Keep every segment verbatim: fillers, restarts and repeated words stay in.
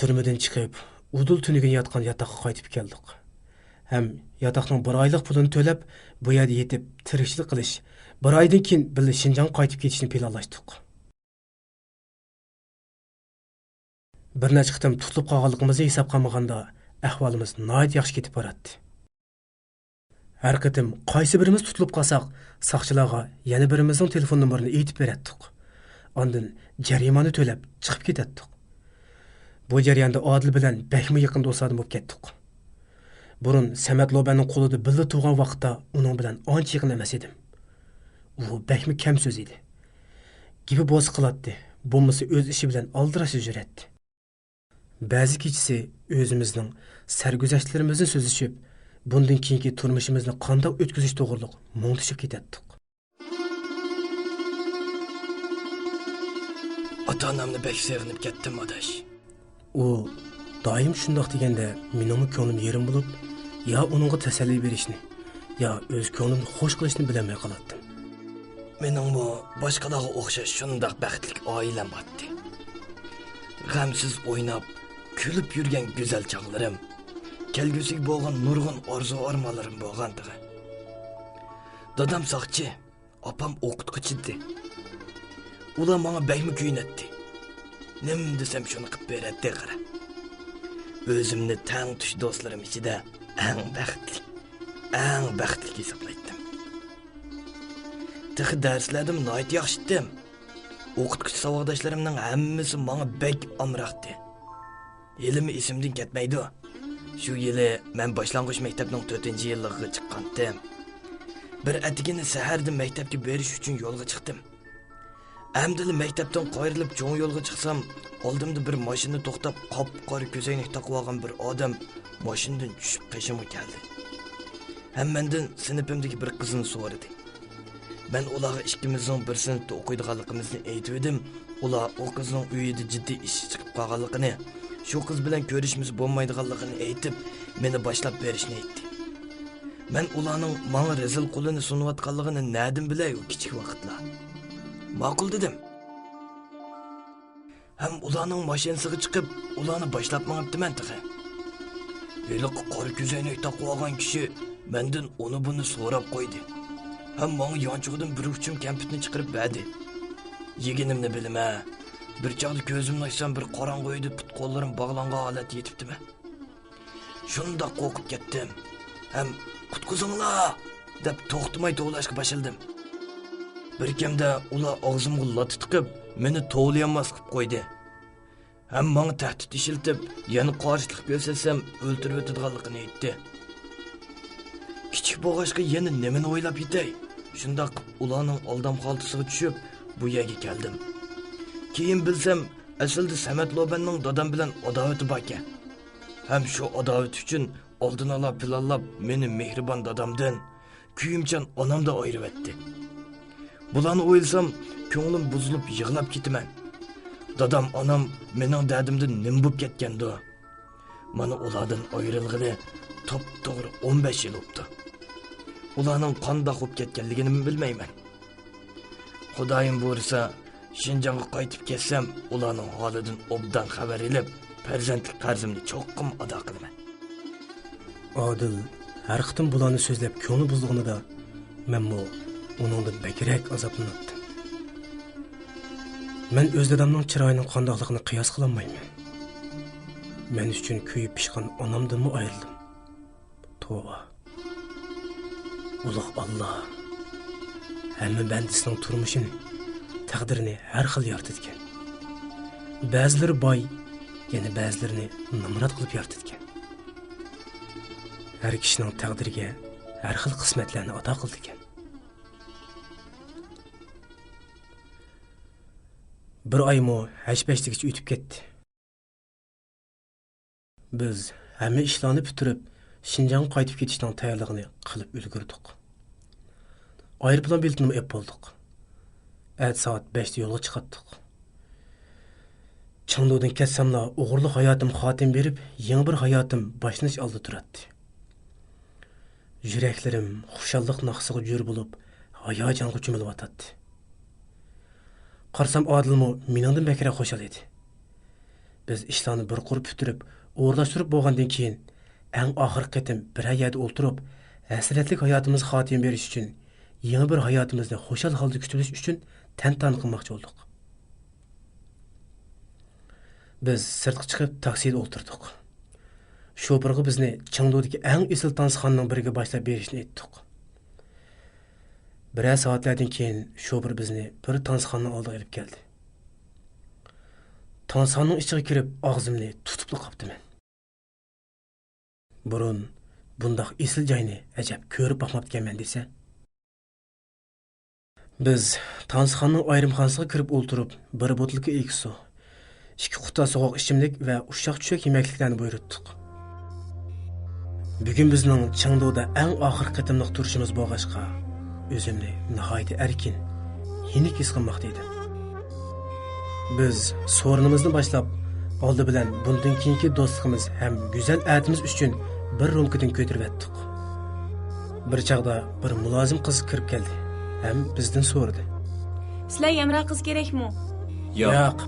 تۈرمىدىن چىقىپ، ئۇدۇل تۈنۈگۈن ياتقان ياتاققا قايتىپ كەلدۇق. ھەم ياتاقنىڭ بىر ئايلىق پۇلىنى تۆلەپ، بۇ يەردە يېتىپ تىرىكچىلىك قىلىش، بىر ئايدىن كېيىن بىللە شىنجاڭغا قايتىپ كېتىشنى پىلانلاشتۇق. بىر نەچچە قېتىم تۇتۇلۇپ قالغانلىقىمىزنى ھېسابقا ئالمىغاندا، ئەھۋالىمىز ناھايىتى ياخشى كېتىپ باراتتى. ھەر قېتىم قايسى بىرىمىز تۇتۇلۇپ قالساق، ساقچىلارغا يەنە بىرىمىزنىڭ تېلېفون نومۇرىنى ئېيتىپ بېرەتتۇق. ئاندىن جەرىمانە تۆلەپ چىقىپ كېتەتتۇق. بۇ جەرياندا ئادىل بىلەن بەكمۇ يېقىن دوست-ئادەم بولۇپ كەتتۇق. بۇرۇن سەمەت لوبەننىڭ قولىدا بىللە تۇرغان ۋاقىتتا ئۇنىڭ بىلەن ئانچە يېقىن ئەمەس ئىدىم. ئۇ بەكمۇ كەم سۆز ئىدى. گېپى بولسا قىلاتتى، بولمىسا ئۆز ئىشى بىلەن ئالدىراشلا يۈرەتتى. بەزى كېچىسى ئۆزىمىزنىڭ سەرگۈزەشتلىرىمىزنى سۆزلىشىپ، بۇندىن كېيىنكى تۇرمۇشىمىزنى قانداق ئۆتكۈزۈش توغرۇلۇق مۇڭدىشىپ كېتەتتۇق. ئاتا-ئانامنى بەك سېغىنىپ كەتتىم، ئاداش. ئۇ دائىم شۇنداق دېگەندە، مېنىڭمۇ كۆڭلۈم يېرىم بولۇپ، يا ئۇنىڭغا تەسەللى بېرىشنى، يا ئۆز كۆڭلۈمنى خوش قىلىشنى بىلەلمەي قالاتتىم. مېنىڭمۇ باشقىلارغا ئوخشاش شۇنداق بەختلىك ئائىلەم بارتتى. غەمسىز ئويناپ، كۈلۈپ يۈرگەن گۈزەل چاغلىرىم، كەلگۈسىگە بولغان نۇرغۇن ئارزۇ-ئارمانلىرىم بولغانتىغى. دادام ساقچى، ئاپام ئوقۇتقۇچى ئىدى. ئۇلار ماڭا بەكمۇ كۆيۈنەتتى. نېمە دېسەم شۇنى قىلىپ بېرەتتى قارا. ئۆزۈمنى تەڭتۇش دوستلىرىم ئىچىدە ئەڭ بەختلىك، ئەڭ بەختلىك ھېسابلايتتىم. تېخى دەرسلەردىمۇ ناھايىتى ياخشى ئىدىم. ئوقۇتقۇچى ساۋاقداشلىرىمنىڭ ھەممىسى ماڭا بەك ئامراقتى. ھېلىمۇ ئېسىمدىن كەتمەيدۇ. شۇ يىلى مەن باشلانغۇچ مەكتەپنىڭ تۆتىنچى يىللىقىغا چىققانتىم. بىر ئەتىگىنى سەھەردە مەكتەپكە بېرىش ئۈچۈن يولغا چىقتىم. ئەمدىلا مەكتەپتىن قايرىلىپ چوڭ يولغا چىقسام، ئالدىمدا بىر ماشىنا توختاپ، قاپقارا كۆزەينەك تاقىۋالغان بىر ئادەم ماشىنىدىن چۈشۈپ قېشىمغا كەلدى. ھەم مەندىن سىنىپىمدىكى بىر قىزنى سورىدى. مەن ئۇلارغا ئىككىمىزنىڭ بىر سىنىپتا ئوقۇيدىغانلىقىمىزنى ئېيتىۋىدىم. ئۇلار ئۇ قىزنىڭ ئۆيىدە جىددىي ئىش چىقىپ قالغانلىقىنى، شۇ قىز بىلەن كۆرۈشمىسە بولمايدىغانلىقىنى ئېيتىپ، مېنى باشلاپ بېرىشنى ئېيتتى. مەن ئۇلارنىڭ ماڭا رەزىل قولىنى سۇنۇۋاتقانلىقىنى نەدىن بىلەي ئۇ كىچىك ۋاقىتلا؟ ماقۇل دېدىم. ھەم ئۇلارنىڭ ماشىنىسىغا چىقىپ، ئۇلارنى باشلاپ مېڭىپتىمەن تېخى. ھېلىقى قارا كۆزەينەك تاقىۋالغان كىشى مەندىن ئۇنى-بۇنى سوراپ قويدى. ھەم ماڭا يانچۇقىدىن بىر ئۇچۇم كەمپۈتنى چىقىرىپ بەردى. يېگىنىمنى بىلىمەن. بىر چاغدا كۆزۈمنى ئاچسام، بىر قاراڭغۇ ئۆيدە پۇت-قوللىرىم باغلانغان ھالەتتە يېتىپتىمەن. شۇنداق قورقۇپ كەتتىم ھەم «قۇتقۇزۇڭلار!» دەپ توختىماي توۋلاشقا باشلىدىم. بىر كەمدە ئۇلار ئاغزىمغا لاتا تىقىپ، مېنى توۋلىيالماس قىلىپ قويدى. ھەم ماڭا تەھدىت ئىشلىتىپ، يەنە قارشىلىق كۆرسەتسەم ئۆلتۈرۈۋېتىدىغانلىقىنى ئېيتتى. كىچىك بولغاچقا يەنە نېمىنى ئويلاپ يېتەي؟ شۇنداق قىلىپ ئۇلارنىڭ ئالدام خالتىسىغا چۈشۈپ، بۇ يەرگە كەلدىم. كېيىن بىلسەم، ئەسلىدە سەمەت لوبەننىڭ دادام بىلەن ئاداۋىتى باركەن. ھەم شۇ ئاداۋىتى ئۈچۈن ئالدىن ئالا پىلانلاپ، مېنى مېھرىبان دادامدىن، كۆيۈمچان ئانامدىن ئايرىۋەتتى. بۇلارنى ئويلىسام، كۆڭلۈم بۇزۇلۇپ يىغلاپ كېتىمەن. دادام، ئانام مېنىڭ دەردىمدىن نېمە بوپ كەتكەندۇ؟ مانا ئۇلاردىن ئايرىلغىلى توپتوغرا ئون بەش يىل بوپتۇ. ئۇلارنىڭ قانداق بوپ كەتكەنلىكىنىمۇ بىلمەيمەن. خۇدايىم بۇيرۇسا، شىنجاڭغا قايتىپ كەتسەم، ئۇلارنىڭ ھالىدىن ئوبدان خەۋەر ئېلىپ، پەرزەنتلىك قەرزىمنى چوقۇم ئادا قىلىمەن. ئادىل ھەر قېتىم بۇلارنى سۆزلەپ كۆڭلى بۇزۇلغىنىدا، مەنمۇ ئۇنىڭدىن بەكرەك ئازابلىناتتىم. مەن ئۆز دادامنىڭ چىرايىنىڭ قانداقلىقىنى قىياس قىلالمايمەن. مەن ئۈچۈن كۆيۈپ پىشقان ئانامدىنمۇ ئايرىلدىم. توۋا. ئۇلۇغ ئاللا ھەممە بەندىسىنىڭ تۇرمۇشىنى، تەقدىرىنى ھەر خىل يارىتىدىكەن. بەزىلىرى باي، يەنە بەزىلىرىنى نامرات قىلىپ يارىتىدىكەن. ھەر كىشىنىڭ تەقدىرىگە ھەر خىل قىسمەتلەرنى ئاتا قىلىدىكەن. بىر ئايمۇ ھەش-پەش دېگۈچە ئۆتۈپ كەتتى. بىز ھەممە ئىشلارنى پۈتتۈرۈپ، شىنجاڭغا قايتىپ كېتىشنىڭ تەييارلىقىنى قىلىپ ئۈلگۈردۇق. ئايروپىلان بېلىتىنىمۇ ئېلىپ بولدۇق. ئەتە سائەت بەشتە يولغا چىقاتتۇق. چېڭدۇدىن كەتسەملا، ئوغرىلىق ھاياتىم خاتىمە بېرىپ، يېڭى بىر ھاياتىم باشلىنىش ئالدىدا تۇراتتى. يۈرەكلىرىم خۇشاللىق ناخشىسىغا جۆر بولۇپ، ھاياجانغا چۆمۈلۈۋاتاتتى. قارىسام، ئادىلمۇ مېنىڭدىن بەكرەك خۇشال ئىدى. بىز ئىشلارنى بىر قۇر پۈتتۈرۈپ، ئورۇنلاشتۇرۇپ بولغاندىن كېيىن، ئەڭ ئاخىرقى قېتىم بىرەر يەردە ئولتۇرۇپ، ھەسرەتلىك ھاياتىمىزغا خاتىمە بېرىش ئۈچۈن، يېڭى بىر ھاياتىمىزنى خۇشال ھالدا كۈتۈۋېلىش ئۈچۈن تەنتەنە قىلماقچى بولدۇق. بىز سىرتقا چىقىپ، تاكسىدا ئولتۇردۇق. شوپۇرغا بىزنى چېڭدۇدىكى ئەڭ ئېسىل تانسىخانىنىڭ بىرىگە باشلاپ بېرىشنى ئېيتتۇق. بىرەر سائەتلەردىن كېيىن شوپۇر بىزنى بىر تانسىخانىنىڭ ئالدىغا ئېلىپ كەلدى. تانسىخانىنىڭ ئىچىگە كىرىپ، ئاغزىمنى تۇتۇپلا قاپتىمەن. بۇرۇن بۇنداق ئېسىل جاينى ئەجەب كۆرۈپ باقماپتىكەنمەن دېسە. بىز تانسىخانىنىڭ ئايرىمخانىسىغا كىرىپ ئولتۇرۇپ، بىر بوتۇلكا ئېكىسۇ، ئىككى قۇتا سوغۇق ئىچىملىك ۋە ئۇششاق-چۈششەك يېمەكلىكلەرنى بۇيرۇتتۇق. بۈگۈن بىزنىڭ چېڭدۇدا ئەڭ ئاخىرقى قېتىملىق تۇرۇشىمىز بولغاچقا، ئۆزۈمنى ناھايىتى ئەركىن، يېنىك ھېس قىلماقتا ئىدىم. بىز سورۇنىمىزنى باشلاپ، ئالدى بىلەن بۇندىن كېيىنكى دوستلۇقىمىز ھەم گۈزەل ئەتىمىز ئۈچۈن بىر رومكىدىن كۆتۈرۈۋەتتۇق. بىر چاغدا بىر مۇلازىم قىز كىرىپ كەلدى ھەم بىزدىن سورىدى. سىلەر يەمرا قىز كېرەكمۇ؟ ياق. ياق.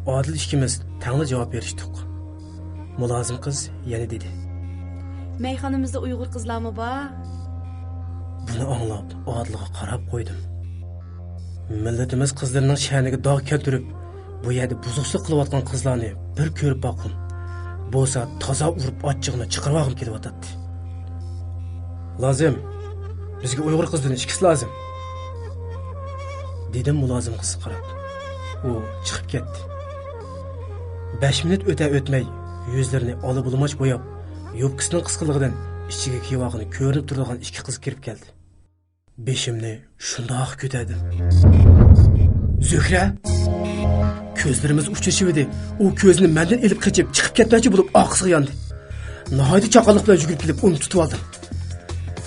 ئادىل ئىككىمىز تەڭلا جاۋاب بېرىشتۇق. مۇلازىم قىز يەنە دېدى. مەيخانىمىزدا ئۇيغۇر قىزلارمۇ بار. بۇنى ئاڭلاپ ئادىلغا قاراپ قويدۇم. مىللىتىمىز قىزلىرىنىڭ شەنىگە داغ كەلتۈرۈپ، بۇ يەردە بۇزۇقچىلىق قىلىۋاتقان قىزلارنى بىر كۆرۈپ باققۇم. بولسا تازا ئۇرۇپ ئاچچىقىمنى چىقىرىۋالغۇم كېلىۋاتاتتى. لازىم. بىزگە ئۇيغۇر قىزدىن ئىككىسى لازىم. دېدىم مۇلازىم قىزغا قاراپ. ئۇ چىقىپ كەتتى. بەش مىنۇت ئۆتە ئۆتمەي، يۈزلىرىنى ئالا بۇلىماچ بوياپ، يوپكىسىنىڭ قىسقىلىقىدىن ئىچىگە كىيىۋالغىنى كۆرۈنۈپ تۇرىدىغان ئىككى قىز كىرىپ كەلدى. بېشىمنى شۇنداق كۆتەردىم. زۆھرە! كۆزلىرىمىز ئۇچرىشىۋىدى. ئۇ كۆزىنى مەندىن ئېلىپ قېچىپ، چىقىپ كەتمەكچى بولۇپ، ئارقىسىغا ياندى. ناھايىتى چاققانلىق بىلەن يۈگۈرۈپ كېلىپ، ئۇنى تۇتۇۋالدىم.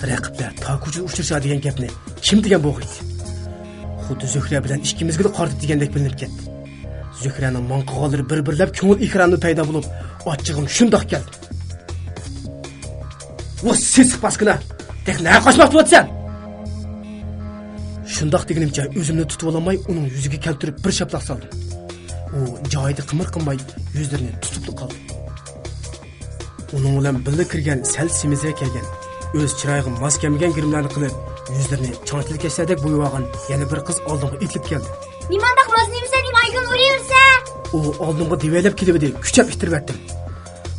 رەقىبلەر تار كوچىدا ئۇچرىشار دېگەن گەپنى كىم دېگەن بولغىيتى؟ خۇددى زۆھرە بىلەن ئىككىمىزگىلا قارىدى دېگەندەك بىلىنىپ كەتتى. زۆھرەنىڭ ماڭا قىلغانلىرى بىر-بىرلەپ كۆڭۈل ئېكرانىدا پەيدا بولۇپ، ئاچچىقىم شۇنداق كەلدى. ۋا سېسىق پاسكىنا! تېخى نەگە قاچماقچى بولۇۋاتىسەن؟ شۇنداق دېگىنىمچە ئۆزۈمنى تۇتۇۋالالماي ئۇنىڭ يۈزىگە كەلتۈرۈپ بىر شاپىلاق سالدىم. ئۇ جايىدا قىمىر قىلماي يۈزلىرىنى تۇتۇپلا قالدى. ئۇنىڭ بىلەن بىللە كىرگەن سەل سېمىزرەك كەلگەن، ئۆز چىرايىغا ماس كەلمىگەن گىرىملەرنى قىلىپ، يۈزلىرىنى چاڭچىلكەشلەردەك بويىۋالغان يەنە بىر قىز ئالدىمغا ئېتىلىپ كەلدى. نېمانداق رازىنىمىسەن، نېمە ئايگۈل ئۇرۇۋېرىسەن؟ ئۇ ئالدىمغا دېۋەيلەپ كېلىۋىدى، كۈچەپ ئىتتىرىۋەتتىم.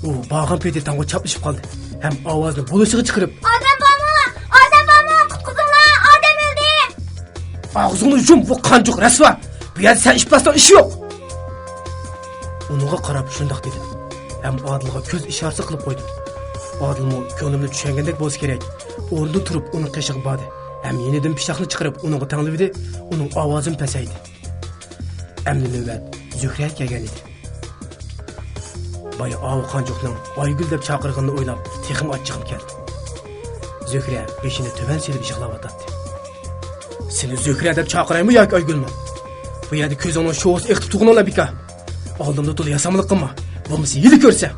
ئۇ بارغان پېتى تامغا چاپلىشىپ قالدى ھەم ئاۋازىنى بولۇشىغا چىقىرىپ، ئادەم بارمۇ؟ ئادەم بارمۇ؟ قۇتقۇزۇڭلار، ئادەم ئۆلدى! ئاغزىڭنى يۇم، بۇ قانجۇق رەسۋا! بۇ يەردە سەن ئىپلاسنىڭ ئىشى يوق! ئۇنىڭغا قاراپ شۇنداق دېدىم ھەم ئادىلغا كۆز ئىشارىسى قىلىپ قويدۇم. ئادىلمۇ كۆڭلۈمنى چۈشەنگەندەك بولسا كېرەك، ئورنىدىن تۇرۇپ ئۇنىڭ قېشىغا باردى ھەم يېنىدىن پىچاقنى چىقىرىپ ئۇنىڭغا تەڭلىۋىدى، ئۇنىڭ ئاۋازىمۇ پەسەيدى. ئەمدى نۆۋەت زۆھرەگە كەلگەن ئىدى. بايا ئاۋۇ قانجۇقنىڭ ئايگۈل دەپ چاقىرغىنىنى ئويلاپ تېخىمۇ ئاچچىقىم كەلدى. زۆھرە بېشىنى تۆۋەن سېلىپ يىغلاۋاتاتتى. سېنى زۆھرە دەپ چاقىرايمۇ ياكى ئايگۈلمۇ؟ بۇ يەردە كۆزۈڭنىڭ شوخىسى ئېقىتىپ تۇرغىنىڭلا بىكار. ئالدىمدا تولا ياساملىق قىلما، بولمىسا ھىيلە كۆرسە.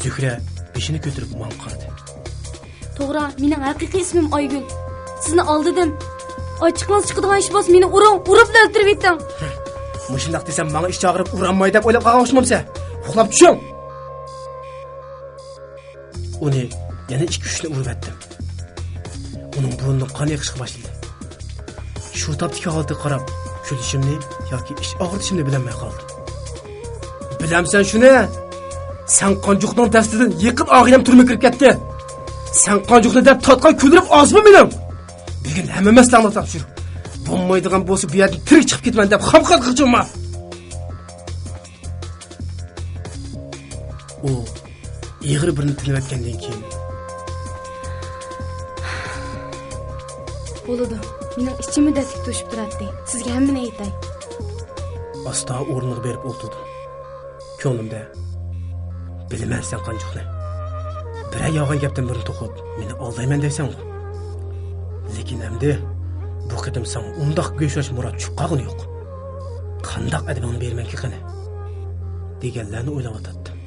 زۆھرە بېشىنى كۆتۈرۈپ ماڭا قارىدى. توغرا، مېنىڭ ھەقىقىي ئىسمىم ئايگۈل. سىزنى ئالدىدىم. ئاچچىقىڭىز چىقىدىغان ئىش بولسا مېنى ئۇرۇڭ، ئۇرۇپلا ئۆلتۈرۈۋېتىڭ. مۇشۇنداق دېسەم ماڭا ئىش چاقىرىپ ئۇرالماي دەپ ئويلاپ قالغان ئوخشىمامسەن؟ ئۇخلاپ چۈشۈڭ! ئۇنى يەنە ئىككى-ئۈچنى ئۇرۇۋەتتىم. ئۇنىڭ بۇرنىدىن قان ئېقىشقا باشلىدى. شۇ تاپتىكى ھالىتىگە قاراپ، كۈلۈشۈمنى ياكى ئىچ ئاغرىتىشىمنى بىلەلمەي قالدىم. بىلەمسەن شۇنى؟ سەن قانجۇقنىڭ دەستىدىن يېقىن ئاغىنەم تۈرمىگە كىرىپ كەتتى. سەن قانجۇقنى دەپ تارتقان كۈنلىرىم ئازمۇ مېنىڭ؟ بۈگۈن ھەممە مەسىلەڭنى تاپشۇر. بولمايدىغان بولسا بۇ يەردىن تىرىك چىقىپ كېتىمەن دەپ خامخا قىلچىما. ئۇ ئېغىر بىرنى تىنىۋەتكەندىن كېيىن. بولىدۇ. مېنىڭ ئىچىممۇ دەردلىك توشۇپ تۇراتتى. سىزگە ھەممىنى ئېيتاي. ئاستا ئورنىغا بېرىپ ئولتۇردۇم. كۆڭلۈمدە، بىلىمەن سەن قانجۇقنى. بىرەر يالغان گەپتىن بىرنى توقۇپ، مېنى ئالدايمەن دەيسەنغۇ. لېكىن ئەمدى بۇ قېتىم ساڭا ئۇنداق گۆش ئاچ مۇرات چۈشۈپ قالغىنى يوق. قانداق ئەدىپىڭنى بېرىمەنكى قېنى؟ دېگەنلەرنى ئويلاۋاتاتتىم.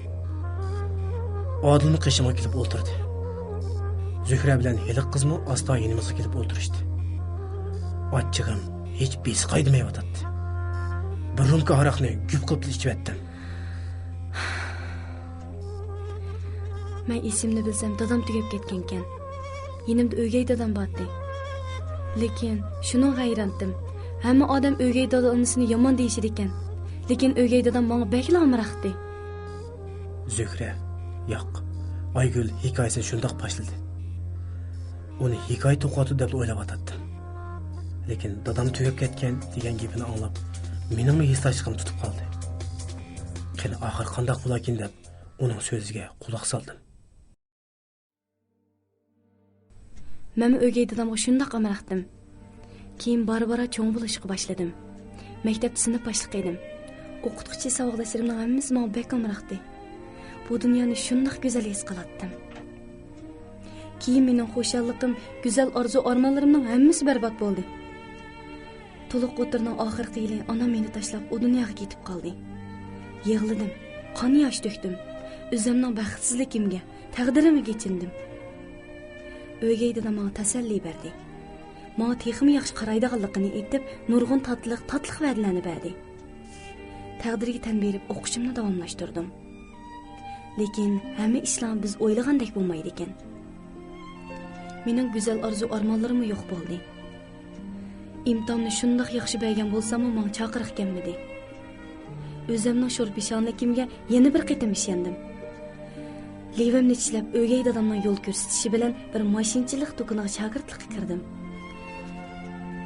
ئادىلمۇ قېشىمغا كېلىپ ئولتۇردى. زۆھرە بىلەن ھېلىقى قىزمۇ ئاستا يېنىمىزغا كېلىپ ئولتۇرۇشتى. ئاچچىقىم ھېچ بېسىقاي دېمەيۋاتاتتى. بىر رومكا ھاراقنى گۈپ قىلىپلا ئىچىۋەتتىم. مەن ئېسىمنى بىلسەم، دادام تۈگەپ كەتكەنكەن. يېنىمدا ئۆگەي دادام بارتى. لېكىن شۇنىڭغا ھەيرانتىم. ھەممە ئادەم ئۆگەي دادا ئانىسىنى يامان دېيىشىدىكەن. لېكىن ئۆگەي دادام ماڭا بەكلا ئامراقتى. زۆھرە، ياق، ئايگۈل ھېكايىسىنى شۇنداق باشلىدى. ئۇنى ھېكايە توقۇۋاتىدۇ دەپلا ئويلاۋاتاتتىم. لېكىن دادام تۈگەپ كەتكەن دېگەن گېپىنى ئاڭلاپ، مېنىڭمۇ ھېسداشلىقىم تۇتۇپ قالدى. قېنى ئاخىر قانداق بولاركىن دەپ، ئۇنىڭ سۆزىگە قۇلاق سالدىم. مەنمۇ ئۆگەي دادامغا شۇنداق ئامراقتىم. كېيىن بارا-بارا چوڭ بولۇشقا باشلىدىم. مەكتەپتە سىنىپ باشلىقى ئىدىم. ئوقۇتقۇچى، ساۋاقداشلىرىمنىڭ ھەممىسى ماڭا بەك ئامراقتى. بۇ دۇنيانى شۇنداق گۈزەل ھېس قىلاتتىم. كېيىن مېنىڭ خۇشاللىقىم، گۈزەل ئارزۇ-ئارمانلىرىمنىڭ ھەممىسى بەربات بولدى. تولۇق ئوتتۇرىنىڭ ئاخىرقى يىلى ئانام مېنى تاشلاپ ئۇ دۇنياغا كېتىپ قالدى. يىغلىدىم، قان ياش تۆكتۈم. ئۆزۈمنىڭ بەختسىزلىكىمگە، تەقدىرىمگە ئېچىندىم. ئۆگەي دادام ماڭا تەسەللى بەردى. ماڭا تېخىمۇ ياخشى قارايدىغانلىقىنى ئېيتىپ، نۇرغۇن تاتلىق، تاتلىق ۋەدىلەرنى بەردى. تەقدىرگە تەن بېرىپ ئوقۇشۇمنى داۋاملاشتۇردۇم. لېكىن ھەممە ئىشلار بىز ئويلىغاندەك بولمايدىكەن. مېنىڭ گۈزەل ئارزۇ-ئارمانلىرىممۇ يوق بولدى. ئىمتىھاننى شۇنداق ياخشى بەرگەن بولساممۇ، ماڭا چاقىرىق كەلمىدى. ئۆزۈمنىڭ شور پېشانىلىكىمگە يەنە بىر قېتىم ئىشەندىم. لېۋىمنى چىشلەپ، ئۆگەي دادامنىڭ يول كۆرسىتىشى بىلەن بىر ماشىنىچىلىق دۇكىنىغا شاگىرتلىققا كىردىم.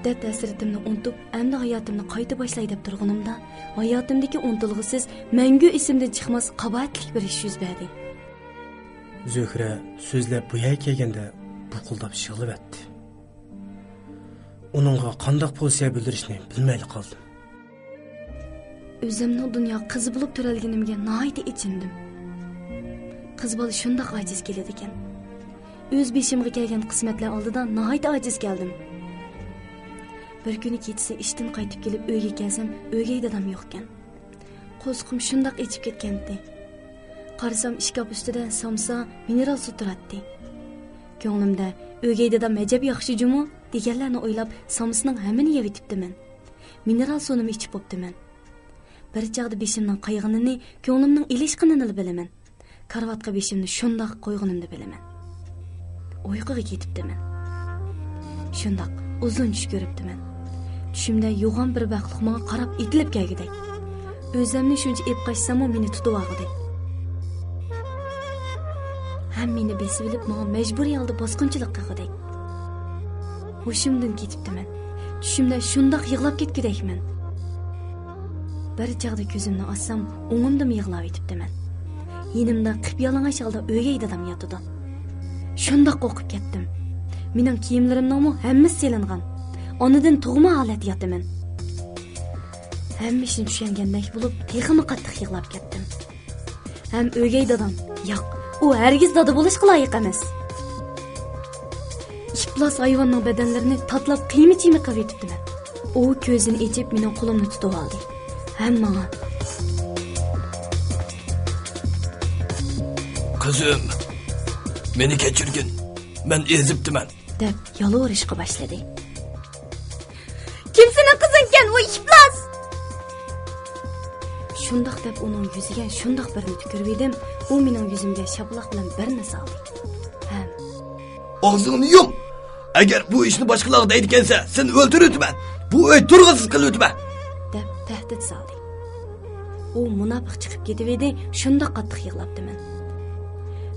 دەرد-ھەسرىتىمنى ئۇنتۇپ، ئەمدى ھاياتىمنى قايتا باشلاي دەپ تۇرغىنىمدا، ھاياتىمدىكى ئۇنتۇلغۇسىز، مەڭگۈ ئېسىمدىن چىقماس قاباھەتلىك بىر ئىش يۈز بەردى. زۆھرە سۆزلەپ بۇ يەرگە كەلگەندە بۇقۇلداپ يىغلىۋەتتى. ئۇنىڭغا قانداق پوزىتسىيە بىلدۈرۈشنى بىلمەيلا قالدىم. ئۆزۈمنىڭ دۇنياغا قىز بولۇپ تۆرەلگىنىمگە ناھايىتى ئېچىندىم. قىز بالا شۇنداق ئاجىز كېلىدىكەن. ئۆز بېشىمغا كەلگەن قىسمەتلەر ئالدىدا ناھايىتى ئاجىز كەلدىم. بىر كۈنى كېچىسى ئىشتىن قايتىپ كېلىپ ئۆيگە كەلسەم، ئۆگەي دادام يوقكەن. قورسىقىم شۇنداق ئېچىپ كەتكەنتى. قارىسام، ئىشكاپ ئۈستىدە سامسا، مىنېرال سۇ تۇراتتى. كۆڭلۈمدە، «ئۆگەي دادام ئەجەب ياخشى جۇمۇ» دېگەنلەرنى ئويلاپ، سامسىنىڭ ھەممىنى يەۋېتىپتىمەن. مىنېرال سۇنىمۇ ئىچىپ بوپتىمەن. بىر چاغدا بېشىمنىڭ قايغىنىنى، كۆڭلۈمنىڭ ئېلىشقىنىنىلا بىلىمەن. كارىۋاتقا بېشىمنى شۇنداق قويغىنىمنى بىلىمەن. ئۇيقۇغا كېتىپتىمەن. شۇنداق ئۇزۇن چۈش كۆرۈپتىمەن. چۈشۈمدە يوغان بىر بەقلۇق ماڭا قاراپ ئېتىلىپ كەلگۈدەك. ئۆزۈمنى شۇنچە ئېپ قاچساممۇ مېنى تۇتۇۋالغۇدەك. ھەممىنى بېسىۋېلىپ، ماڭا مەجبۇرىي ھالدا باسقۇنچىلىق قىلغۇدەك. ھوشۇمدىن كېتىپتىمەن. چۈشۈمدە شۇنداق يىغلاپ كەتكۈدەكمەن. بىر چاغدا كۆزۈمنى ئاچسام، ئوڭۇمدىمۇ يىغلاۋېتىپتىمەن. يېنىمدا قىپيالىڭاچ ھالدا ئۆگەي دادام ياتىدۇ. شۇنداق قورقۇپ كەتتىم. مېنىڭ كىيىملىرىمنىڭمۇ ھەممىسى سېلىنغان. ئانىدىن تۇغما ھالەتتە ياتىمەن. ھەممە ئىشنى چۈشەنگەندەك بولۇپ، تېخىمۇ قاتتىق يىغلاپ كەتتىم. ھەم ئۆگەي دادام، ياق، ئۇ ھەرگىز دادا بولۇشقا لايىق ئەمەس. ئىپلاس ھايۋاننىڭ بەدەنلىرىنى تاتىلاپ قىيما-چىيما قىلىۋېتىپتىمەن. ئۇ كۆزىنى ئېچىپ، مېنىڭ قولۇمنى تۇتۇۋالدى. ھەم ماڭا، «قىزىم، مېنى كەچۈرگىن، مەن ئېزىپتىمەن.» دەپ يالۋۇرۇشقا باشلىدى. «كىم سېنىڭ قىزىڭكەن، ۋۇ ئىپلاس؟» شۇنداق دەپ ئۇنىڭ يۈزىگە شۇنداق بىرنى تۈكۈرۈۋىدىم، ئۇ مېنىڭ يۈزۈمگە شاپىلاق بىلەن بىرنى سالدى. ھەم، «ئاغزىڭنى يۇم! ئەگەر بۇ ئىشنى باشقىلارغا دەيدىكەنسەن، سېنى ئۆلتۈرۈۋېتىمەن! بۇ ئۆي تۇرغۇسىز قىلىۋېتىمەن!» دەپ تەھدىت سالدى. ئۇ مۇناپىق چىقىپ كېتىۋىدى، شۇنداق قاتتىق يىغلاپتىمەن.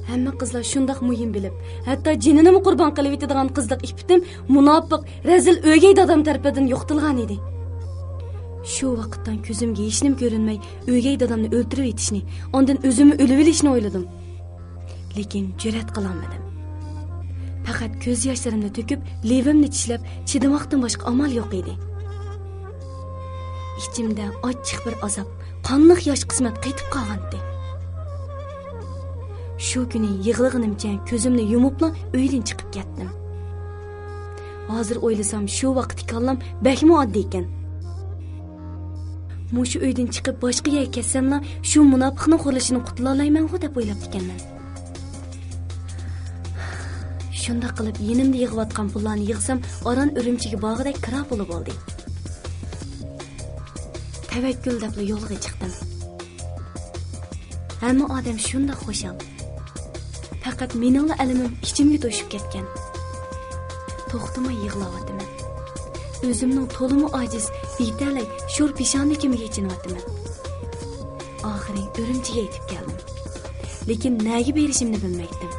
ھەممە قىزلار شۇنداق مۇھىم بىلىپ، ھەتتا جېنىنىمۇ قۇربان قىلىۋېتىدىغان قىزلىق ئىپپىتىم مۇناپىق، رەزىل ئۆگەي دادام تەرىپىدىن يوقىتىلغان ئىدى. شۇ ۋاقىتتىن كۆزۈمگە ھېچنېمە كۆرۈنمەي، ئۆگەي دادامنى ئۆلتۈرۈۋېتىشنى، ئاندىن ئۆزۈممۇ ئۆلۈۋېلىشنى ئويلىدىم. لېكىن جۈرئەت قىلالمىدىم. پەقەت كۆز ياشلىرىمنى تۆكۈپ، لېۋىمنى چىشلەپ، چىدىماقتىن باشقا ئامال يوق ئىدى. ئىچىمدە ئاچچىق بىر ئازاب، قانلىق ياش قىسمەت قېتىپ قالغانتى. شۇ كۈنى يىغلىغىنىمچە كۆزۈمنى يۇمۇپلا ئۆيدىن چىقىپ كەتتىم. ھازىر ئويلىسام، شۇ ۋاقىتتىكى كاللام بەكمۇ ئاددىي ئىكەن. مۇشۇ ئۆيدىن چىقىپ باشقا يەرگە كەتسەملا، شۇ مۇناپىقنىڭ خورلىشىدىن قۇتۇلالايمەنغۇ دەپ ئويلاپتىكەنمەن. شۇنداق قىلىپ، يېنىمدا يىغىۋاتقان پۇللارنى يىغسام، ئاران ئۈرۈمچىگە بارغۇدەك كىرا پۇلى بولدى. تەۋەككۈل دەپلا يولغا چىقتىم. ھەممە ئادەم شۇنداق خۇشال. پەقەت مېنىڭلا ئەلىمىم ئىچىمگە توشۇپ كەتكەن. توختىماي يىغلاۋاتىمەن. ئۆزۈمنىڭ تولىمۇ ئاجىز، بىتەلەي، شور پېشانىلىكىمگە ئېچىنىۋاتىمەن. ئاخىرى ئۈرۈمچىگە يېتىپ كەلدىم. لېكىن نەگە بېرىشىمنى بىلمەيتتىم.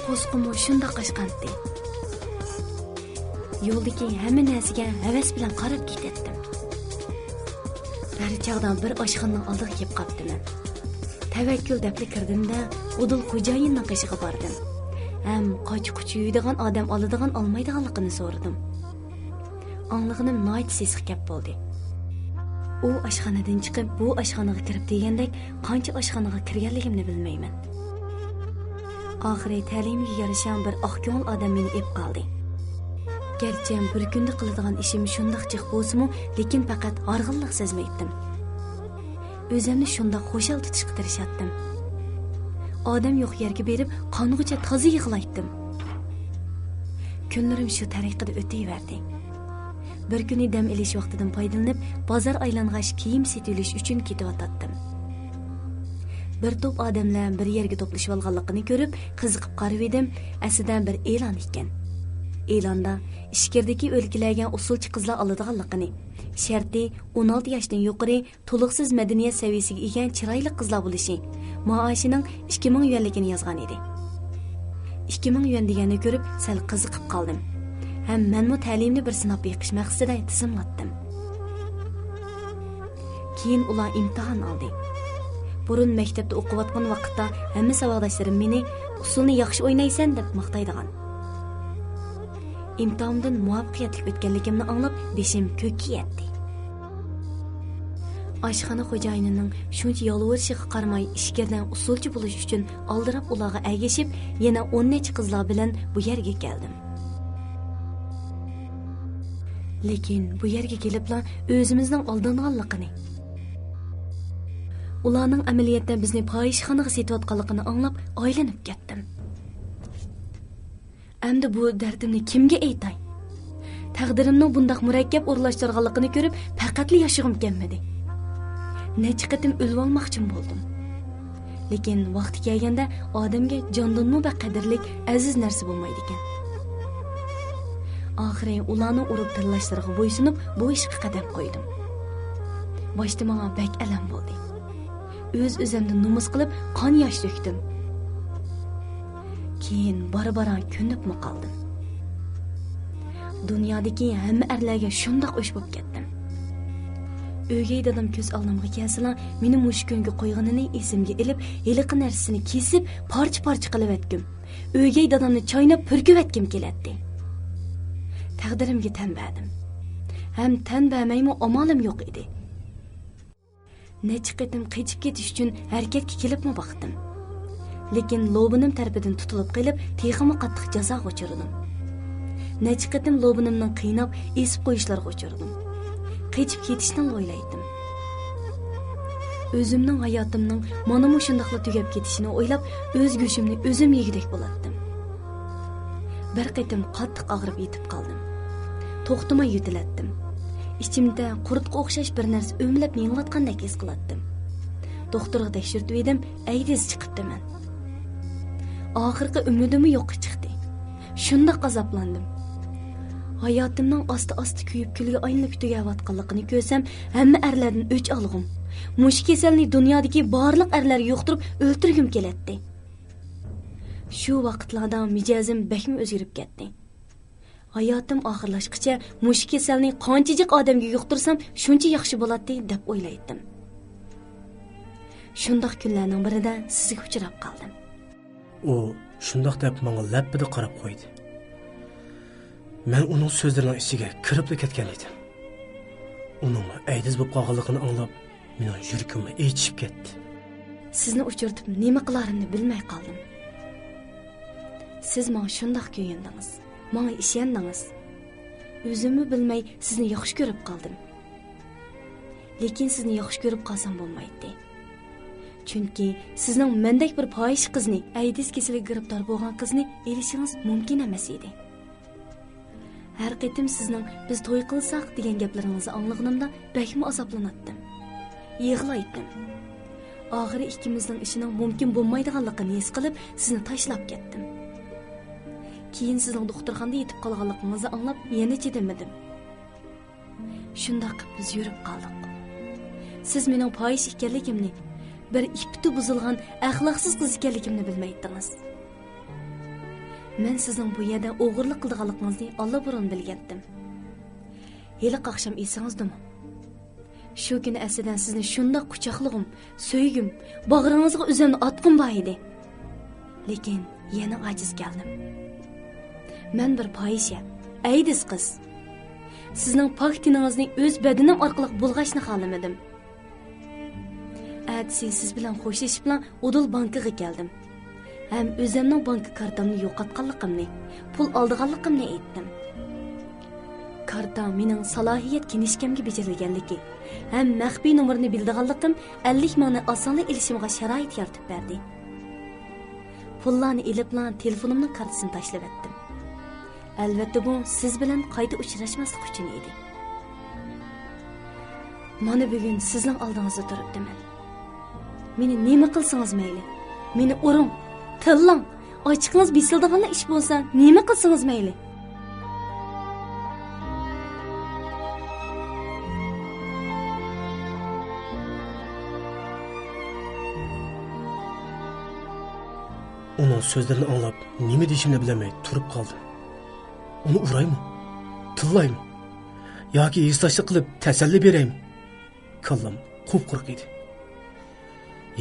قورسىقىممۇ شۇنداق ئاچقانتى. يولدىكى ھەممە نەرسىگە ھەۋەس بىلەن قاراپ كېتەتتىم. بىر چاغدا بىر ئاشخانىنىڭ ئالدىغا كېلىپ قاپتىمەن. تەۋەككۈل دەپلا كىردىم-دە، ئۇدۇل خوجايىننىڭ قېشىغا باردىم. ھەم قاچا-قۇچا يۇيىدىغان ئادەم ئالىدىغان ئالمايدىغانلىقىنى سورىدىم. ئاڭلىغىنىم ناھايىتى سېسىق گەپ بولدى. ئۇ ئاشخانىدىن چىقىپ، بۇ ئاشخانىغا كىرىپ دېگەندەك، قانچە ئاشخانىغا كىرگەنلىكىمنى بىلمەيمەن. ئاخىرى تەلىيىمگە يارىشا بىر ئاق كۆڭۈل ئادەم مېنى ئېلىپ قالدى. گەرچە بىر كۈندە قىلىدىغان ئىشىم شۇنداق جىق بولسىمۇ، لېكىن پەقەت ھارغىنلىق سەزمەيتتىم. ئۆزۈمنى شۇنداق خۇشال تۇتۇشقا تىرىشاتتىم. ئادەم يوق يەرگە بېرىپ، قانغۇچە تازا يىغلايتتىم. كۈنلىرىم شۇ تەرىقىدە ئۆتۈۋەردى. بىر كۈنى دەم ئېلىش ۋاقتىدىن پايدىلىنىپ، بازار ئايلانغاچ كىيىم سېتىۋېلىش ئۈچۈن كېتىۋاتاتتىم. بىر توپ ئادەملەر بىر يەرگە توپلىشىۋالغانلىقىنى كۆرۈپ، قىزىقىپ قارىۋىدىم، ئەسلىدە بىر ئېلان ئىكەن. ئېلاندا ئىچكىرىدىكى ئۆلكىلەرگە ئۇسسۇلچى قىزلار ئالىدىغانلىقىنى، شەرتى ئون ئالتە ياشتىن يۇقىرى، تولۇقسىز مەدەنىيەت سەۋىيىسىگە ئىگە چىرايلىق قىزلار بولۇشى، مائاشىنىڭ ئىككى مىڭ يۈەنلىكىنى يازغان ئىدى. ئىككى مىڭ يۈەن دېگەننى كۆرۈپ سەل قىزىقىپ قالدىم ھەم مەنمۇ تەلىيىمنى بىر سىناپ بېقىش مەقسىتىدە تىزىملاتتىم. كېيىن ئۇلار ئىمتىھان ئالدى. بۇرۇن مەكتەپتە ئوقۇۋاتقان ۋاقىتتا ھەممە ساۋاقداشلىرىم مېنى «ئۇسسۇلنى ياخشى ئوينايسەن» دەپ ماختايدىغان. ئىمتىھاندىن مۇۋەپپەقىيەتلىك ئۆتكەنلىكىمنى ئاڭلاپ بېشىم كۆككە يەتتى. ئاشخانا خوجايىنىنىڭ شۇنچە يالۋۇرۇشىغا قارىماي، ئىچكىرىدە ئۇسسۇلچى بولۇش ئۈچۈن ئالدىراپ ئۇلارغا ئەگىشىپ، يەنە ئون نەچچە قىزلار بىلەن بۇ يەرگە كەلدىم. لېكىن بۇ يەرگە كېلىپلا ئۆزىمىزنىڭ ئالدانغانلىقىنى، ئۇلارنىڭ ئەمەلىيەتتە بىزنى پاھىشىخانىغا سېتىۋاتقانلىقىنى ئاڭلاپ ئايلىنىپ كەتتىم. ئەمدى بۇ دەردىمنى كىمگە ئېيتاي؟ تەقدىرىمنىڭ بۇنداق مۇرەككەپ ئورۇنلاشتۇرغانلىقىنى كۆرۈپ، پەقەتلا ياشىغۇم كەلمىدى. نەچچە قېتىم ئۆلۈۋالماقچىمۇ بولدۇم. لېكىن ۋاقتى كەلگەندە ئادەمگە جاندىنمۇ بەك قەدىرلىك، ئەزىز نەرسە بولمايدىكەن. ئاخىرى ئۇلارنىڭ ئۇرۇپ تىللاشلىرىغا بويسۇنۇپ، بۇ ئىشقا قەدەم قويدۇم. باشتا ماڭا بەك ئەلەم بولدى. ئۆز-ئۆزۈمدىن نومۇس قىلىپ، قان-ياش تۆكتۈم. كېيىن بارا-بارا كۆنۈپمۇ قالدىم. دۇنيادىكى ھەممە ئەرلەرگە شۇنداق ئۆچ بولۇپ كەتتىم. ئۆگەي دادام كۆز ئالدىمغا كەلسىلا، مېنى مۇشۇ كۈنگە قويغىنىنى ئېسىمگە ئېلىپ، ھېلىقى نەرسىسىنى كېسىپ، پارچە-پارچە قىلىۋەتكۈم، ئۆگەي دادامنى چايناپ پۈركۈۋەتكۈم كېلەتتى. تەقدىرىمگە تەن بەردىم. ھەم تەن بەرمەيمۇ ئامالىم يوق ئىدى. نەچچە قېتىم قېچىپ كېتىش ئۈچۈن ھەرىكەتكە كېلىپمۇ باقتىم. لېكىن لوبىنىم تەرىپىدىن تۇتۇلۇپ قېلىپ، تېخىمۇ قاتتىق جازاغا ئۇچرىدىم. نەچچە قېتىم لوبىنىمنىڭ قىيناپ، ئېسىپ قويۇشلىرىغا ئۇچرىدىم. قېچىپ كېتىشنىلا ئويلايتتىم. ئۆزۈمنىڭ ھاياتىمنىڭ مانا مۇشۇنداقلا تۈگەپ كېتىشىنى ئويلاپ، ئۆز گۆشۈمنى ئۆزۈم يېگۈدەك بولاتتىم. بىر قېتىم قاتتىق ئاغرىپ يېتىپ قالدىم. توختىماي يۆتىلەتتىم. ئىچىمدە قۇرتقا ئوخشاش بىر نەرسە ئۆمىلەپ مېڭىۋاتقاندەك ھېس قىلاتتىم. دوختۇرغا تەكشۈرتۈۋىدىم، ئەيدىز چىقىپتىمەن. ئاخىرقى ئۈمىدىممۇ يوققا چىقتى. شۇنداق ئازابلاندىم. ھاياتىمنىڭ ئاستا-ئاستا كۆيۈپ كۈلگە ئايلىنىپ تۈگەۋاتقانلىقىنى كۆرسەم، ھەممە ئەرلەردىن ئۆچ ئالغۇم، مۇشۇ كېسەلنى دۇنيادىكى بارلىق ئەرلەرگە يۇقتۇرۇپ ئۆلتۈرگۈم كېلەتتى. شۇ ۋاقىتلاردا مىجەزىم بەكمۇ ئۆزگىرىپ كەتتى. ھاياتىم ئاخىرلاشقىچە مۇشۇ كېسەلنى قانچە جىق ئادەمگە يۇقتۇرسام، شۇنچە ياخشى بولاتتى، دەپ ئويلايتتىم. شۇنداق كۈنلەرنىڭ بىرىدە سىزگە ئۇچراپ قالدىم. ئۇ شۇنداق دەپ ماڭا لەپپىدە قاراپ قويدى. مەن ئۇنىڭ سۆزلىرىنىڭ ئىچىگە كىرىپلا كەتكەن ئىدىم. ئۇنىڭ ئەيدىز بولۇپ قالغانلىقىنى ئاڭلاپ، مېنىڭ يۈرىكىممۇ ئېچىشىپ كەتتى. سىزنى ئۇچرىتىپ نېمە قىلارىمنى بىلمەي قالدىم. سىز ماڭا شۇنداق كۆيۈندىڭىز، ماڭا ئىشەندىڭىز. ئۆزۈممۇ بىلمەي سىزنى ياخشى كۆرۈپ قالدىم. لېكىن سىزنى ياخشى كۆرۈپ قالسام بولمايتتى. چۈنكى سىزنىڭ مەندەك بىر پاھىشە قىزنى، ئەيدىز كېسىلىگە گىرىپتار بولغان قىزنى ئېلىشىڭىز مۇمكىن ئەمەس ئىدى. ھەر قېتىم سىزنىڭ «بىز توي قىلساق» دېگەن گەپلىرىڭىزنى ئاڭلىغىنىمدا بەكمۇ ئازابلىناتتىم. يىغلايتتىم. ئاخىرى ئىككىمىزنىڭ ئىشىنىڭ مۇمكىن بولمايدىغانلىقىنى ھېس قىلىپ، سىزنى تاشلاپ كەتتىم. كېيىن سىزنىڭ دوختۇرخانىدا يېتىپ قالغانلىقىڭىزنى ئاڭلاپ، يەنە چىدىمىدىم. شۇنداق قىلىپ بىز يۈرۈپ قالدۇق. سىز مېنىڭ پاھىشە ئىكەنلىكىمنى، بىر ئىپپىتى بۇزۇلغان ئەخلاقسىز قىز ئىكەنلىكىمنى بىلمەيتتىڭىز. مەن سىزنىڭ بۇ يەردە ئوغرىلىق قىلىدىغانلىقىڭىزنى ئاللىبۇرۇن بىلگەنتىم. ھېلىقى ئاخشام ئېسىڭىزدىمۇ؟ شۇ كۈنى ئەسلىدە سىزنى شۇنداق قۇچاقلىغۇم، سۆيگۈم، باغرىڭىزغا ئۆزۈمنى ئاتقۇم بار ئىدى. لېكىن يەنە ئاجىز كەلدىم. مەن بىر پاھىشە، ئەيدىز قىز. سىزنىڭ پاك تېنىڭىزنى ئۆز بەدىنىم ئارقىلىق بۇلغاشنى خالىمىدىم. ئەتىسى سىز بىلەن خوشلىشىپلا ئۇدۇل بانكىغا كەلدىم. ھەم ئۆزۈمنىڭ بانكا كارتامنى يوقاتقانلىقىمنى، پۇل ئالىدىغانلىقىمنى ئېيتتىم. كارتا مېنىڭ سالاھىيەت كىنىشكامغا بېجىرىلگەنلىكى ھەم مەخپىي نومۇرىنى بىلىدىغانلىقىم ئەللىك مىڭنى ئاسانلا ئېلىشىمغا شارائىت يارىتىپ بەردى. پۇللارنى ئېلىپلا تېلېفونۇمنىڭ كارتىسىنى تاشلىۋەتتىم. ئەلۋەتتە، بۇ سىز بىلەن قايتا ئۇچراشماسلىق ئۈچۈن ئىدى. مانا بۈگۈن سىزنىڭ ئالدىڭىزدا تۇرۇپتىمەن. مېنى نېمە قىلسىڭىز مەيلى. مېنى ئۇرۇڭ، تىللاڭ، ئاچچىقىڭىز بېسىلىدىغانلا ئىش بولسا، نېمە قىلسىڭىز مەيلى. ئۇنىڭ سۆزلىرىنى ئاڭلاپ، نېمە دېيىشىمنى بىلەلمەي تۇرۇپ قالدىم. ئۇنى ئۇرايمۇ؟ تىللايمۇ؟ ياكى ھېسداشلىق قىلىپ تەسەللى بېرەيمۇ؟ كاللام قۇپقۇرۇق ئىدى.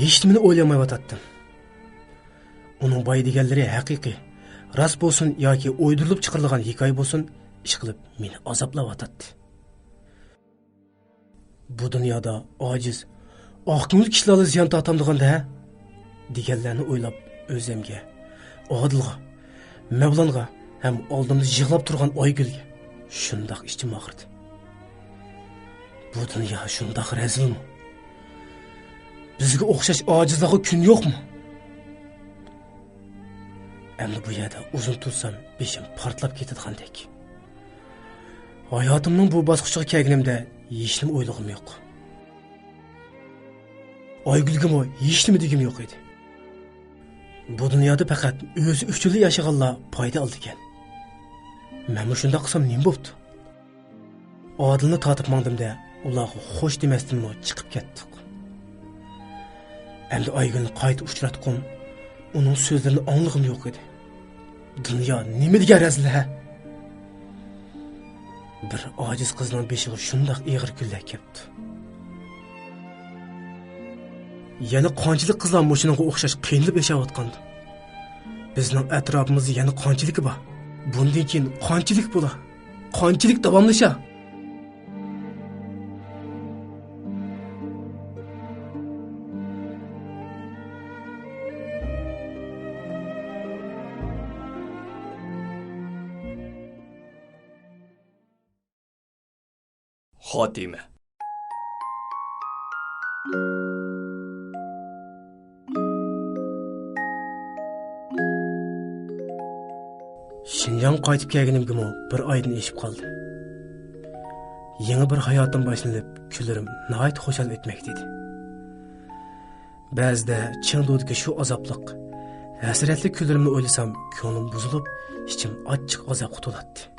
ھېچنېمىنى ئويلىيالمايۋاتاتتىم. ئۇنىڭ بايا دېگەنلىرى ھەقىقىي، راست بولسۇن ياكى ئويدۇرۇلۇپ چىقىرىلغان ھېكايە بولسۇن، ئىشقىلىپ مېنى ئازابلاۋاتاتتى. بۇ دۇنيادا ئاجىز، ئاقكۆڭۈل كىشىلەرلا زىيان تارتامدىغاندە ھە؟ دېگەنلەرنى ئويلاپ ئۆزۈمگە، ئادىلغا، مەۋلانغا ھەم ئالدىمدا يىغلاپ تۇرغان ئايگۈلگە شۇنداق ئىچىم ئاغرىدى. بۇ دۇنيا شۇنداق رەزىلمۇ؟ بىزگە ئوخشاش ئاجىزلارغا كۈن يوقمۇ؟ ئەمدى بۇ يەردە ئۇزۇن تۇرسام بېشىم پارتلاپ كېتىدىغاندەك. ھاياتىمنىڭ بۇ باسقۇچىغا كەلگىنىمدە ھېچنېمە ئويلىغۇم يوق. ئايگۈلگىمۇ ھېچنېمە دېگۈم يوق ئىدى. بۇ دۇنيادا پەقەت ئۆزى ئۈچۈنلا ياشىغانلار پايدا ئالىدىكەن. مەنمۇ شۇنداق قىلسام نېمە بوپتۇ؟ ئادىلنى تارتىپ ماڭدىم-دە، ئۇلارغا خوش دېمەستىنمۇ چىقىپ كەتتۇق. ئەمدى ئايگۈلنى قايتا ئۇچراتقۇم، ئۇنىڭ سۆزلىرىنى ئاڭلىغۇم يوق ئىدى. دۇنيا نېمە دېگەن رەزىل ھە؟ بىر ئاجىز قىزنىڭ بېشىغا شۇنداق ئېغىر كۈنلەر كەپتۇ. يەنە قانچىلىك قىزلار مۇشۇنىڭغا ئوخشاش قىينىلىپ ياشاۋاتقاندۇ؟ بىزنىڭ ئەتراپىمىزدا يەنە قانچىلىكى بار؟ بۇندىن كېيىن قانچىلىك بولار؟ قانچىلىك داۋاملىشار؟ خاتىمە. شىنجاڭغا قايتىپ كەلگىنىمگىمۇ بىر ئايدىن ئېشىپ قالدى. يېڭى بىر ھاياتىم باشلىنىپ، كۈنلىرىم ناھايىتى خۇشال ئۆتمەكتە ئىدى. بەزىدە چېڭدۇدىكى شۇ ئازابلىق، ھەسرەتلىك كۈنلىرىمنى ئويلىسام، كۆڭلۈم بۇزۇلۇپ، ئىچىم ئاچچىق ئازابقا تولاتتى.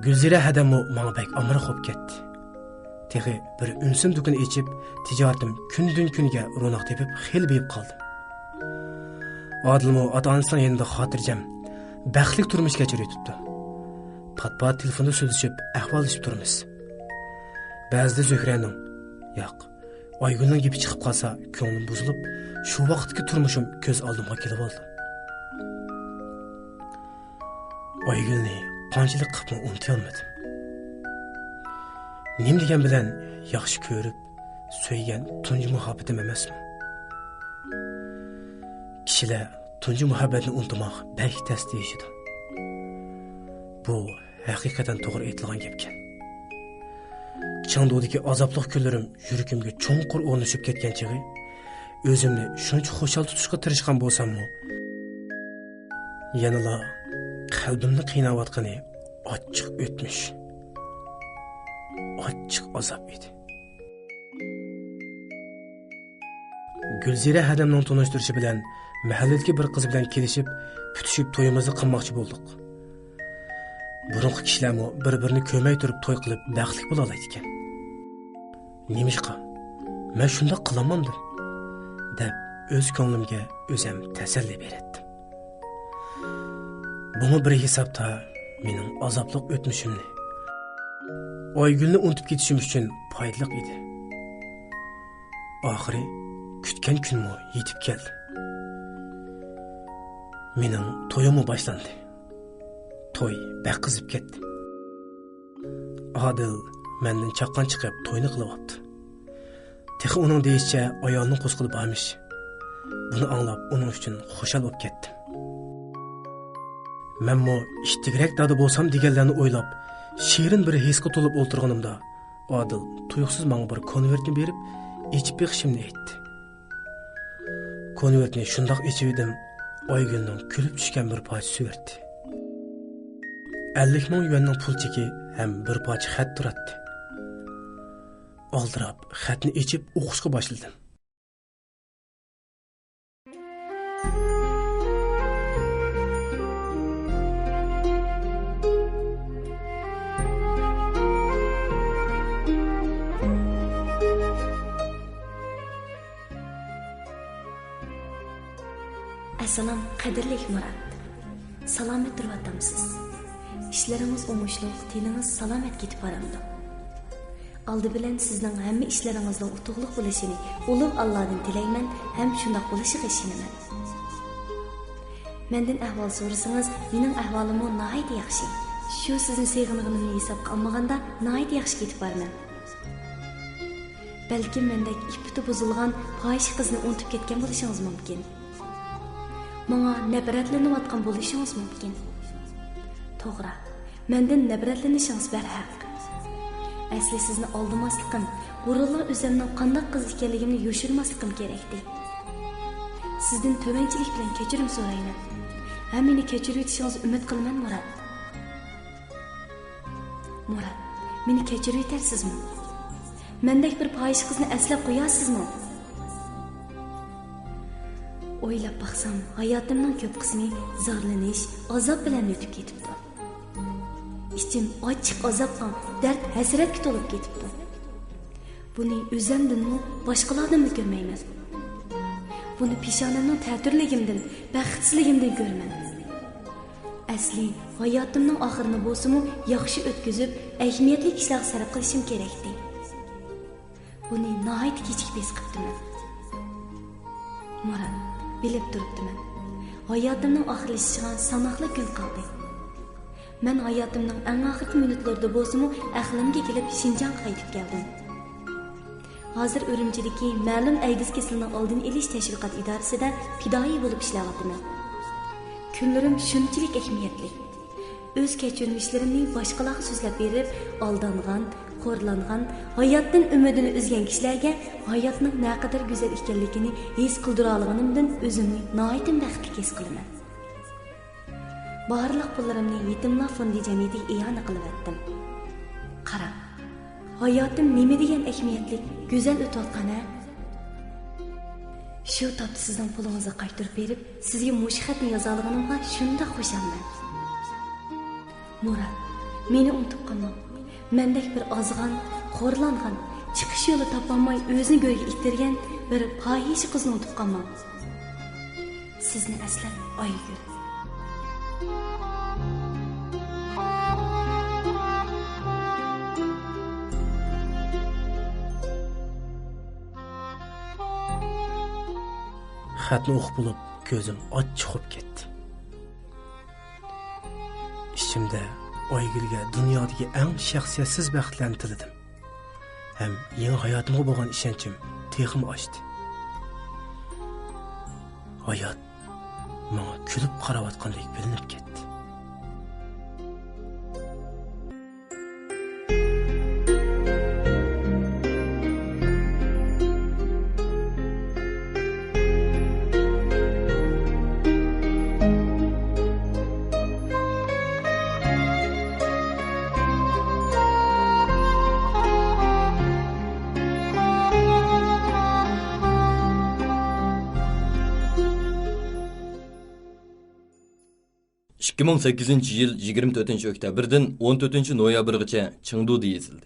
گۈلزىرە ھەدەممۇ ماڭا بەك ئامراق بولۇپ كەتتى. تېخى بىر ئۈنسۈن دۇكىنى ئېچىپ، تىجارىتىم كۈندىن-كۈنگە روناق تېپىپ، خېلى بېيىپ قالدىم. ئادىلمۇ ئاتا-ئانىسىنىڭ يېنىدا خاتىرجەم، بەختلىك تۇرمۇش كەچۈرۈۋېتىپتۇ. پات-پات تېلېفوندا سۆزلىشىپ، ئەھۋاللىشىپ تۇرىمىز. بەزىدە زۆھرەنىڭ، ياق، ئايگۈلنىڭ گېپى چىقىپ قالسا، كۆڭلۈم بۇزۇلۇپ، شۇ ۋاقىتتىكى تۇرمۇشۇم كۆز ئالدىمغا كېلىۋالىدۇ. ئايگۈلنى قانچىلىك قىلىپمۇ ئۇنتۇيالمىدىم. نېمە دېگەن بىلەن ياخشى كۆرۈپ، سۆيگەن تۇنجى مۇھەببىتىم ئەمەسمۇ؟ كىشىلەر تۇنجى مۇھەببەتنى ئۇنتۇماق بەك تەس دېيىشىدۇ. بۇ ھەقىقەتەن توغرا ئېيتىلغان گەپكەن. چېڭدۇدىكى ئازابلىق كۈنلىرىم يۈرىكىمگە چوڭقۇر ئورنىشىپ كەتكەن چېغى، ئۆزۈمنى شۇنچە خۇشال تۇتۇشقا تىرىشقان بولساممۇ، يەنىلا قەلبىمنى قىيناۋاتقىنى ئاچچىق ئۆتمۈش، ئاچچىق ئازاب ئىدى. گۈلزىرە ھەدەمنىڭ تونۇشتۇرۇشى بىلەن مەھەللىدىكى بىر قىز بىلەن كېلىشىپ، پۈتۈشۈپ تويىمىزنى قىلماقچى بولدۇق. بۇرۇنقى كىشىلەرمۇ بىر-بىرىنى كۆرمەي تۇرۇپ توي قىلىپ بەختلىك بولالايدىكەن. نېمىشقا، مەن شۇنداق قىلالمامدىم؟ دەپ ئۆز كۆڭلۈمگە ئۆزۈم تەسەللى بېرەتتىم. بۇمۇ بىر ھېسابتا مېنىڭ ئازابلىق ئۆتمۈشۈمنى، ئايگۈلنى ئۇنتۇپ كېتىشىم ئۈچۈن پايدىلىق ئىدى. ئاخىرى كۈتكەن كۈنمۇ يېتىپ كەلدى. مېنىڭ تويۇممۇ باشلاندى. توي بەك قىزىپ كەتتى. ئادىل مەندىن چاققان چىقىپ توينى قىلىۋاپتۇ. تېخى ئۇنىڭ دېيىشىچە ئايالىنىڭ قوسقىلى بارمىش. بۇنى ئاڭلاپ ئۇنىڭ ئۈچۈن خۇشال بولۇپ كەتتىم. مەنمۇ ئىتتىكرەك دادا بولسام دېگەنلەرنى ئويلاپ، شېرىن بىر ھېسقا تولۇپ ئولتۇرغىنىمدا، ئادىل تۇيۇقسىز ماڭا بىر كونۋېرتنى بېرىپ، ئېچىپ بېقىشىمنى ئېيتتى. كونۋېرتنى شۇنداق ئېچىۋىدىم، ئايگۈلنىڭ كۈلۈپ چۈشكەن بىر پارچە سۈرىتى، ئەللىك مىڭ يۈەننىڭ پۇل چېكى ھەم بىر پارچە خەت تۇراتتى. ئالدىراپ خەتنى ئېچىپ ئوقۇشقا باشلىدىم. ئەسسالام، قەدىرلىك مۇرات. سالامەت تۇرۇۋاتامسىز؟ ئىشلىرىڭىز ئوڭۇشلۇق، تېنىڭىز سالامەت كېتىپ بارامدۇ؟ ئالدى بىلەن سىزنىڭ ھەممە ئىشلىرىڭىزنىڭ ئۇتۇقلۇق بولۇشىنى ئۇلۇغ ئاللادىن تىلەيمەن ھەم شۇنداق بولۇشىغا ئىشىنىمەن. مەندىن ئەھۋال سورىسىڭىز، مېنىڭ ئەھۋالىممۇ ناھايىتى ياخشى. شۇ سىزنى سېغىنغىنىمنى ھېسابقا ئالمىغاندا، ناھايىتى ياخشى كېتىپ بارىمەن. بەلكىم مەندەك ئىپپىتى بۇزۇلغان پاھىشە قىزنى ئۇنتۇپ كەتكەن بولۇشىڭىز مۇمكىن. ماڭا نەپرەتلىنىۋاتقان بولۇشىڭىز مۇمكىن. توغرا، مەندىن نەپرەتلىنىشىڭىز بەرھەق. ئەسلى سىزنى ئالدىماسلىقىم، بۇرۇنلا ئۆزۈمنىڭ قانداق قىز ئىكەنلىكىمنى يوشۇرماسلىقىم كېرەكتى. سىزدىن تۆۋەنچىلىك بىلەن كەچۈرۈم سورايمەن. ھەم مېنى كەچۈرۈۋېتىشىڭىزنى ئۈمىد قىلىمەن، مۇرات. مۇرات، مېنى كەچۈرۈۋېتەرسىزمۇ؟ مەندەك بىر پاھىشە قىزنى ئەسلەپ قويارسىزمۇ؟ ئويلاپ باقسام، ھاياتىمنىڭ كۆپ قىسمى زارلىنىش، ئازاب بىلەن ئۆتۈپ كېتىپتۇ. ئىچىم ئاچچىق ئازابقا، دەرد ھەسرەتكە تولۇپ كېتىپتۇ. بۇنى ئۆزۈمدىنمۇ، باشقىلاردىنمۇ كۆرمەيمەن. بۇنى پېشانەمنىڭ تەتۈرلۈكىمدىن، بەختسىزلىكىمدىن كۆرىمەن. ئەسلى، ھاياتىمنىڭ ئاخىرىنى بولسىمۇ ياخشى ئۆتكۈزۈپ، ئەھمىيەتلىك ئىشلارغا سەرپ قىلىشىم كېرەكتى. بۇنى ناھايىتى كېچىكىپ ھېس قىپتىمەن. مۇرات، بىلىپ تۇرۇپتىمەن. ھاياتىمنىڭ ئاخىرلىشىشىغا ساناقلا كۈن قالدى. مەن ھاياتىمنىڭ ئەڭ ئاخىرقى مىنۇتلىرىدا بولسىمۇ ئەقلىمگە كېلىپ شىنجاڭغا قايتىپ كەلدىم. ھازىر ئۈرۈمچىدىكى مەلۇم ئەيدىز كېسىلىنىڭ ئالدىنى ئېلىش تەشۋىقات ئىدارىسىدە پىدائىي بولۇپ ئىشلەۋاتىمەن. كۈنلىرىم شۇنچىلىك ئەھمىيەتلىك. ئۆز كەچۈرمىشلىرىمنى باشقىلارغا سۆزلەپ بېرىپ، ئالدانغان، خورلانغان، ھاياتتىن ئۈمىدىنى ئۈزگەن كىشىلەرگە ھاياتنىڭ نەقەدەر گۈزەل ئىكەنلىكىنى ھېس قىلدۇرالىغىنىمدىن ئۆزۈمنى ناھايىتى بەختلىك ھېس قىلىمەن. بارلىق پۇللىرىمنى يېتىملار فوندى جەمئىيىتىگە ئىئانە قىلىۋەتتىم. قاراڭ، ھاياتىم نېمە دېگەن ئەھمىيەتلىك، گۈزەل ئۆتۈۋاتقان ھە؟ شۇ تاپتا سىزنىڭ پۇلىڭىزنى قايتۇرۇپ بېرىپ، سىزگە مۇشۇ خەتنى يازالىغىنىمغا شۇنداق خۇشالمەن. مۇرات، مېنى ئۇنتۇپ قالماڭ. مەندەك بىر ئازغان، خورلانغان، چىقىش يولى تاپالماي ئۆزىنى گۆرگە ئىتتەرگەن بىر پاھىشە قىزنى ئۇنتۇپ قالماڭ. سىزنى ئەسلەپ، ئايگۈل. خەتنى ئوقۇپ بولۇپ، كۆزۈم ئاچچىق بولۇپ كەتتى. ئىچىمدە ئايگۈلگە دۇنيادىكى ئەڭ شەخسىيەتسىز بەختلەرنى تىلىدىم. ھەم يېڭى ھاياتىمغا بولغان ئىشەنچىم تېخىمۇ ئاشتى. ھايات ماڭا كۈلۈپ قاراۋاتقاندەك بىلىنىپ كەتتى. ئىككى مىڭ سەككىزىنچى يىل يىگىرمە تۆتىنچى ئۆكتەبىردىن ئون تۆتىنچى نويابىرغىچە چېڭدۇدا يېزىلدى.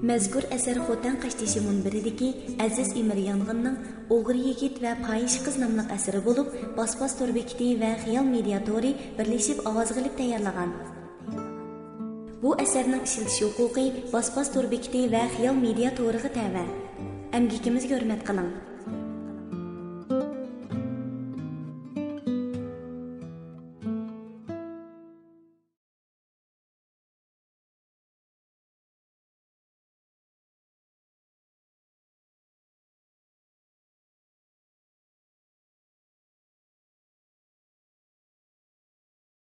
مەزكۇر ئەسەر خوتەن قاشتېشى مۇنبىرىدىكى ئەزىز ئىمىر يانغىننىڭ ئوغرى يىگىت ۋە پاھىشە قىز ناملىق ئەسىرى بولۇپ، باس-باس تور بېكىتى ۋە خىيال مېدىيا تورى بىرلىشىپ ئاۋازغا ئېلىپ تەييارلىغان. بۇ ئەسەرنىڭ ئىشلىتىش ھوقۇقى باس-باس تور بېكىتى ۋە خىيال مېدىيا تورىغا تەۋە. ئەمگىكىمىزگە ھۆرمەت قىلىڭ.